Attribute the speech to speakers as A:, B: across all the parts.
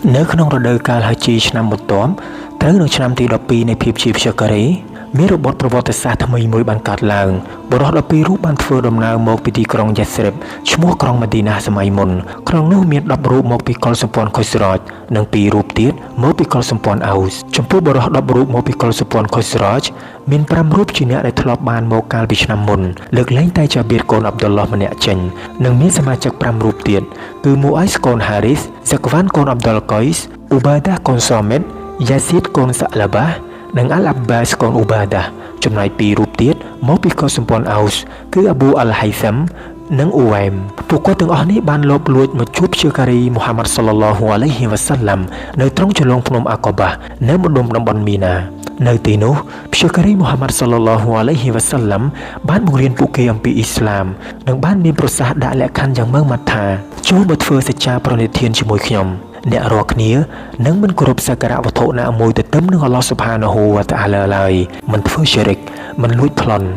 A: នៅក្នុងរដូវកាលហាជីឆ្នាំបន្ទាប់ត្រូវនឹងឆ្នាំទី12នៃភាពជាព្យាការីមានរបត់ប្រវត្តិសាស្ត្រថ្មីមួយបានកើតឡើងបុរស12រូបបានធ្វើដំណើរមកពីទីក្រុងយ៉ាស្រិបឈ្មោះក្រុងម៉ាឌីណាសម័យមុនក្នុងនោះមាន10រូបមកពីកុលសម្ព័ន្ធខុសរ៉ចនិង2រូបទៀតមកពីកុលសម្ព័ន្ធអោសចំពោះបុរស10រូបមកពីកុលសម្ព័ន្ធខុសរ៉ចមាន5រូបជាអ្នកដែលធ្លាប់បានមកកាលពីឆ្នាំមុនលើកលែងតែចាបៀតកូនអាប់ឌុលឡោះម្នាក់ចេញនិងមានសមាជិក5រូបទៀតគឺមូអៃសកូនហារីសហ្សាក់វ៉ានកូនអាប់ឌុលកុយសអ៊ូបាដាកូនសាមិតយ៉ាស៊ីតកូនសាឡាបានិងអាល់អាប់បាសកូនអ៊ូបាដាចំណែកពីររូបទៀតមកពីកុលសម្ព័ន្ធអោសគឺអាប៊ូអាល់ហៃសាំនិងអ៊ូវ៉ែមពួកគាត់ទាំងអស់នេះបានលបលួចមកជួបជាការីមូហាម៉ាត់សល្លឡោះអាឡៃហ៊ីវ៉ាសាឡាំនៅត្រង់ចលងភ្នំអាកបានៅម្ដុំតំបន់មីណានៅទីនោះព្យាការីមូហាម៉ាត់សល្លឡោះអាឡៃហ៊ីវ៉ាសាឡាំបានបង្រៀនពួកគេអំពីអ៊ីស្លាមនិងបានមានប្រសាសន៍ដាក់លក្ខខណ្ឌយ៉ាងម៉ឺងម៉ាត់ថាចូលមកធ្វើសច្ចាប្រណិធានជាមួយខ្ញុំអ្នករាល់គ្នានឹងមិនគោរពសក្ការៈវត្ថុណាមួយទៅទឹមនឹងអល់ឡោះស៊ុបហានាហ៊ូវតាអាឡាឡើយមិនធ្វើឈរិកមិនលួចប្លន់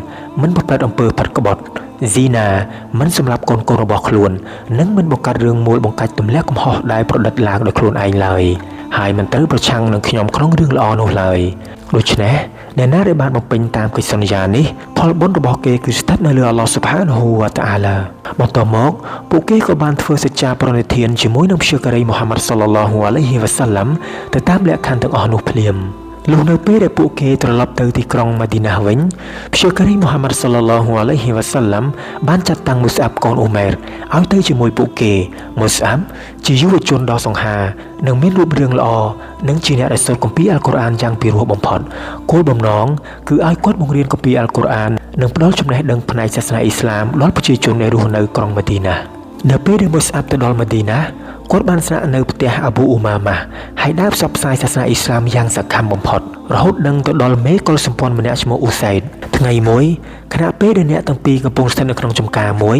A: មិនប្រព្រឹត្តអំពើផិតក្បត់ហ្ស៊ីណាមិនសម្លាប់កូនៗរបស់ខ្លួននិងមិនបង្កើតរឿងមូលបង្កាច់ទម្លាក់កំហុសដែលប្រឌិតឡើងដោយខ្លួនឯងឡើយហើយមិនត្រូវប្រឆាំងនឹងខ្ញុំក្នុងរឿងល្អនោះឡើយដូច្នេះអ្នកណាដែលបានបំពេញតាមកិច្ចសន្យានេះផលបុណ្យរបស់គេគឺស្ថិតនៅលើអល់ឡោះស៊ុបហានាហ៊ូវតាអាឡាបន្ទាប់មកពួកគេក៏បានធ្វើសច្ចាប្រណិធានជាមួយនឹងព្យាការីមូហាម៉ាត់សល្លឡោះអាឡៃហ៊ីវ៉ាសាឡាំទៅតាមលក្ខខណ្ឌទាំងអស់នោះភ្លាមលុះនៅពេលដែលពួកគេត្រឡប់ទៅទីក្រុងម៉ាឌីណាវិញព្យាការីមូហាម៉ាត់សល្លឡោះអាឡៃហ៊ីវ៉ាសាឡាំបានចាត់តាំងមូស្អាប់កូនអ៊ូម៉ែរឲ្យទៅជាមួយពួកគេមូស្អាប់ជាយុវជនដ៏សង្ហានិងមានរូបរាងល្អនិងជាអ្នកដែលសូត្រគម្ពីរអល់កុរអានយ៉ាងពិរោះបំផុតគោលបំណងគឺឲ្យគាត់បង្រៀនគម្ពីរអល់កុរអាននិងផ្ដល់ចំណេះដឹងផ្នែកសាសនាអ៊ីស្លាមដល់ប្រជាជនដែលរស់នៅក្រុងម៉ាឌីណានៅពេលដែលមូស្អាប់ទៅដល់ម៉ាឌីណាគាត់បានស្នាក់នៅផ្ទះអាប៊ូអ៊ូម៉ាម៉ាហើយដើរផ្សព្វផ្សាយសាសនាអ៊ីស្លាមយ៉ាងសកម្មបំផុតរហូតដឹងទៅដល់មេកុលសម្ព័ន្ធម្នាក់ឈ្មោះអ៊ូសែតថ្ងៃមួយខណៈពេលដែលអ្នកទាំងពីរកំពុងស្ថិតនៅក្នុងចំការមួយ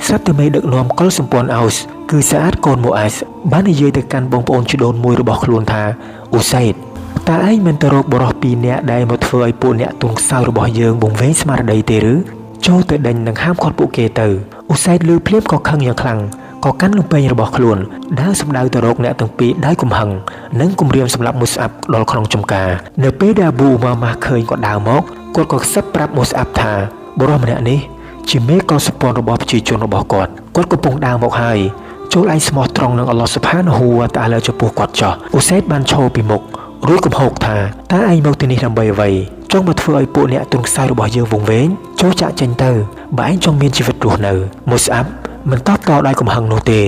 A: ស្រាប់តែមេដឹកនាំកុលសម្ព័ន្ធអោសគឺសាអាតកូនម៉ូអេសបាននិយាយទៅកាន់បងប្អូនជីដូនមួយរបស់ខ្លួនថាអ៊ូសែតតើឯងមិនទៅរកបុរសពីរនាក់ដែលមកធ្វើឲ្យពួកអ្នកទុនខ្សោយរបស់យើងវង្វេងស្មារតីទេឬចូលទៅដេញនិងហាមឃាត់ពួកគេទៅអ៊ូសែតលឺភ្លាមក៏ខឹងយ៉ាងខ្លាំងក៏កាន់លំពេងរបស់ខ្លួនដើរសម្ដៅទៅរកអ្នកទាំងពីរដោយកំហឹងនិងគំរាមសម្លាប់មូស្អាប់ដល់ក្នុងចំការនៅពេលដែលអាប៊ូអ៊ូម៉ាម៉ាឃើញគាត់ដើរមកគាត់ក៏ខ្សឹបប្រាប់មូស្អាប់ថាបុរសម្នាក់នេះជាមេកុលសម្ព័ន្ធរបស់ប្រជាជនរបស់គាត់គាត់កំពុងដើរមកហើយចូលឯងស្មោះត្រង់នឹងអល់ឡោះស៊ុបហានហ៊ូវតាអាឡាចំពោះគាត់ចោះអ៊ូសែតបានឈរពីមុខរួចកំហោកថាតើឯងមកទីនេះដើម្បីអ្វីចង់មកធ្វើឲ្យពួកអ្នកទុនខ្សោយរបស់យើងវង្វេងចូលចាក់ចេញទៅបើឯងចង់មានជីវិតរស់នៅមូស្អាប់មិនតបតដោយកំហឹងនោះទេ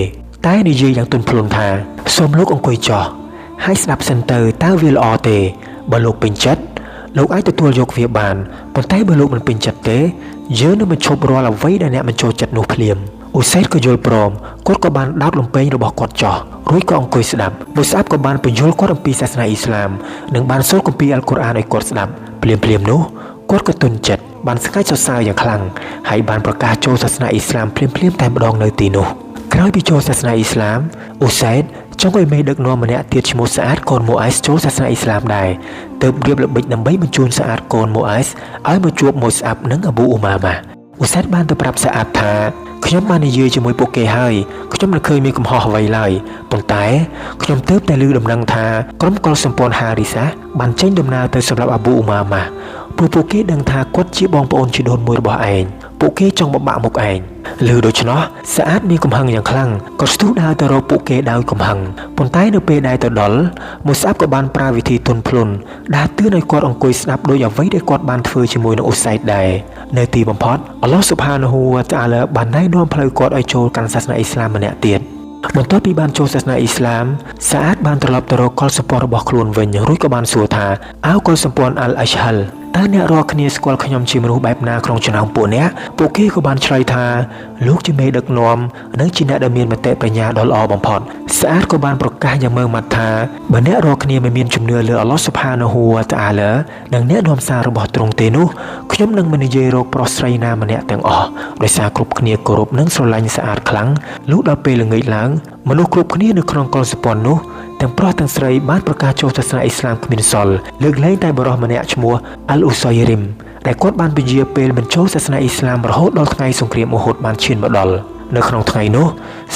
A: តែនិយាយយ៉ាងទន់ភ្លន់ថាសូមលោកអង្គុយចោះហើយស្ដាប់សិនទៅតើវាល្អទេបើលោកពេញចិត្តលោកអាចទទួលយកវាបានប៉ុន្តែបើលោកមិនពេញចិត្តទេយើងនឹងបញ្ឈប់រាល់អ្វីដែលអ្នកមិនចូលចិត្តនោះភ្លាមអ៊ូសែតក៏យល់ព្រមគាត់ក៏បានដោតលំពេងរបស់គាត់ចោះរួចក៏អង្គុយស្ដាប់មូស្អាប់ក៏បានពន្យល់គាត់អំពីសាសនាអ៊ីស្លាមនិងបានសូត្រគម្ពីរអល់កុរអានឲ្យគាត់ស្ដាប់ភ្លាមៗនោះគាត់ក៏ទន់ចិត្តបានស្កាច់សរសើរយ៉ាងខ្លាំងហើយបានប្រកាសចូលសាសនាអ៊ីស្លាមភ្លាមៗតែម្ដងនៅទីនោះក្រោយពីចូលសាសនាអ៊ីស្លាមអ៊ូសែតចង់ឲ្យមេដឹកនាំម្នាក់ទៀតឈ្មោះសាអាតកូនម៉ូអេសចូលសាសនាអ៊ីស្លាមដែរទើបរៀបល្បិចដើម្បីបញ្ជូនសាអាតកូនម៉ូអេសឲ្យមកជួបមូស្អាប់និងអាប៊ូអ៊ូម៉ាម៉ាអ៊ូសែតបានទៅប្រាប់សាអាតថាខ្ញុំបាននិយាយជាមួយពួកគេហើយខ្ញុំមិនឃើញមានកំហុសអ្វីឡើយប៉ុន្តែខ្ញុំទើបតែឮដំណឹងថាក្រុមកុលសម្ព័ន្ធហារីសាបានចេញដំណើរទៅសម្រាប់អាប៊ូអ៊ូម៉ាម៉ាព្រោះពួកគេដឹងថាគាត់ជាបងប្អូនជីដូនមួយរបស់ឯងពួកគេចង់បំបាក់មុខឯងឮដូច្នោះសាអាតមានកំហឹងយ៉ាងខ្លាំងក៏ស្ទុះដើរទៅរកពួកគេដោយកំហឹងប៉ុន្តែនៅពេលដែលទៅដល់មូស្អាប់ក៏បានប្រើវិធីទន់ភ្លន់ដាស់តឿនឲ្យគាត់អង្គុយស្ដាប់ដោយអ្វីដែលគាត់បានធ្វើជាមួយនឹងអ៊ូសែតដែរនៅទីបំផុតអល់ឡោះស៊ុបហានាហ៊ូវតាអាឡាបានណែនាំផ្លូវគាត់ឲ្យចូលកាន់សាសនាអ៊ីស្លាមម្នាក់ទៀតបន្ទាប់ពីបានចូលសាសនាអ៊ីស្លាមសាអាតបានត្រឡប់ទៅរកកុលសម្ព័ន្ធរបស់ខ្លួនវិញរួចក៏បានសួរថាអើកុលសម្ព័ន្ធអាល់អ៊ីឆហាល់តើអ្នករាល់គ្នាស្គាល់ខ្ញុំជាមនុស្សបែបណាក្នុងចំណោមពួកអ្នកពួកគេក៏បានឆ្លើយថាលោកជាមេដឹកនាំនិងជាអ្នកដែលមានមតិបញ្ញាដ៏ល្អបំផុតសាអាតក៏បានប្រកាសយ៉ាងម៉ឺងម៉ាត់ថាបើអ្នករាល់គ្នាមិនមានជំនឿលើអល់ឡោះស៊ុបហានាហ៊ូវតាអាឡានិងអ្នកនាំសាររបស់ទ្រង់ទេនោះខ្ញុំនឹងមិននិយាយរកប្រុសស្រីណាម្នាក់ទាំងអស់ដោយសារគ្រប់គ្នាគោរពនិងស្រឡាញ់សាអាតខ្លាំងលុះដល់ពេលល្ងាចឡើងមនុស្សគ្រប់គ្នានៅក្នុងកុលសម្ព័ន្ធនោះទាំងប្រុសទាំងស្រីបានប្រកាសចូលសាសនាអ៊ីស្លាមគ្មានសល់លើកលែងតែបុរសម្នាក់ឈ្មោះអាល់អ៊ូសយរីមដែលគាត់បានពន្យាពេលមិនចូលសាសនាអ៊ីស្លាមរហូតដល់ថ្ងៃសង្គ្រាមអ៊ូហ៊ុតបានឈានមកដល់ នៅក្នុងថ្ងៃនោះ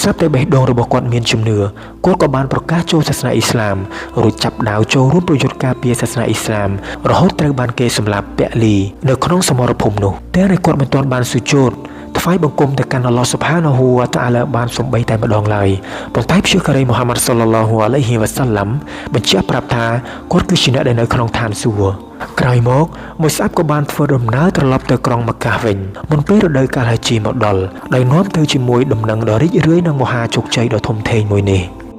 A: ស្រាប់តែបេះដូងរបស់គាត់មានជំនឿគាត់ក៏បានប្រកាសចូលសាសនាអ៊ីស្លាមរួចចាប់ដាវចូលរួមប្រយុទ្ធការពារសាសនាអ៊ីស្លាមរហូតត្រូវបានគេសម្លាប់ពលីនៅក្នុងសមរភូមិនោះតែគាត់មិនទាន់បានសុជូតថ្វាយបង្គំទៅកាន់អល់ឡោះស៊ុបហានាហ៊ូវតាអាឡាបានសំបីតែម្ដងឡើយប៉ុន្តែព្យាការីមូហាម៉ាត់សល្លឡោះអាឡៃហ៊ីវ៉ាសាឡាំបញ្ជាក់ប្រាប់ថាគាត់គឺជាអ្នកដែលនៅក្នុងឋានសួគ៌ក្រោយមកមួយស្អាប់ក៏បានធ្វើដំណើរត្រឡប់ទៅក្រុងម៉ាកាសវិញមុនពេលរដូវកាលហាជីមកដល់ដោយនាំទៅជាមួយដំណឹងដ៏រីករាយនិងមហាជោគជ័យដ៏ធំធេងមួយនេះ។